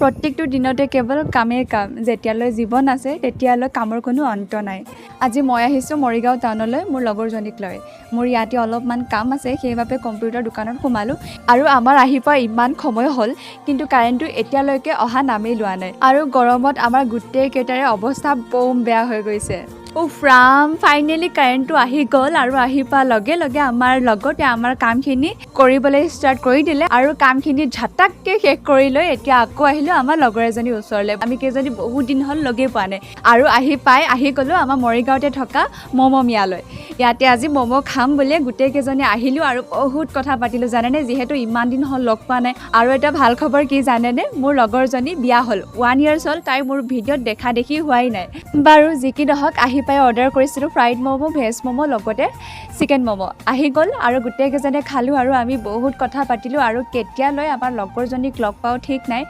প্ৰত্যেকটো দিনতে কেৱল কামেই কাম। যেতিয়ালৈ জীৱন আছে, তেতিয়ালৈ কামৰ কোনো অন্ত নাই। আজি মই আহিছোঁ মৰিগাঁও টাউনলৈ মোৰ লগৰজনীক লৈ। মোৰ ইয়াতে অলপমান কাম আছে, সেইবাবে কম্পিউটাৰ দোকানত সোমালোঁ। আৰু আমাৰ আহি পোৱা ইমান সময় হ'ল, কিন্তু কাৰেণ্টটো এতিয়ালৈকে অহা নামেই লোৱা নাই আৰু গৰমত আমাৰ গোটেইকেইটাৰে অৱস্থা বম বেয়া হৈ গৈছে। উফ ৰাম, ফাইনেলি কাৰেণ্টটো আহি গ'ল। আৰু আহি পোৱাৰ লগে লগে আমাৰ লগতে আমাৰ কামখিনি কৰিবলৈ ষ্টাৰ্ট কৰি দিলে আৰু কামখিনি ঝাটাককৈ শেষ কৰি লৈ এতিয়া আকৌ আহিলোঁ আমাৰ লগৰ এজনীৰ ওচৰলৈ। আমি কেইজনী বহুত দিন হ'ল লগেই পোৱা নাই। আৰু আহি পাই আহি গ'লোঁ আমাৰ মৰিগাঁৱতে থকা ম'ম' মিয়ালৈ। ইয়াতে আজি ম'ম' খাম বুলিয়ে গোটেইকেইজনী আহিলোঁ আৰু বহুত কথা পাতিলোঁ, জানেনে? যিহেতু ইমান দিন হ'ল লগ পোৱা নাই। আৰু এটা ভাল খবৰ কি জানেনে? মোৰ লগৰজনী বিয়া হ'ল, 1 ইয়াৰ্ছ হ'ল। তাই মোৰ ভিডিঅ'ত দেখা দেখি হোৱাই নাই। বাৰু যি কি নহওক, আহি পাই অৰ্ডাৰ কৰিছিলোঁ ফ্ৰাইড ম'ম', ভেজ ম'ম', লগতে চিকেন ম'ম'। আহি গ'ল আৰু গোটেইকেইজনে খালোঁ আৰু আমি বহুত কথা পাতিলোঁ। আৰু কেতিয়ালৈ আমাৰ লগৰজনীক লগ পাওঁ ঠিক নাই।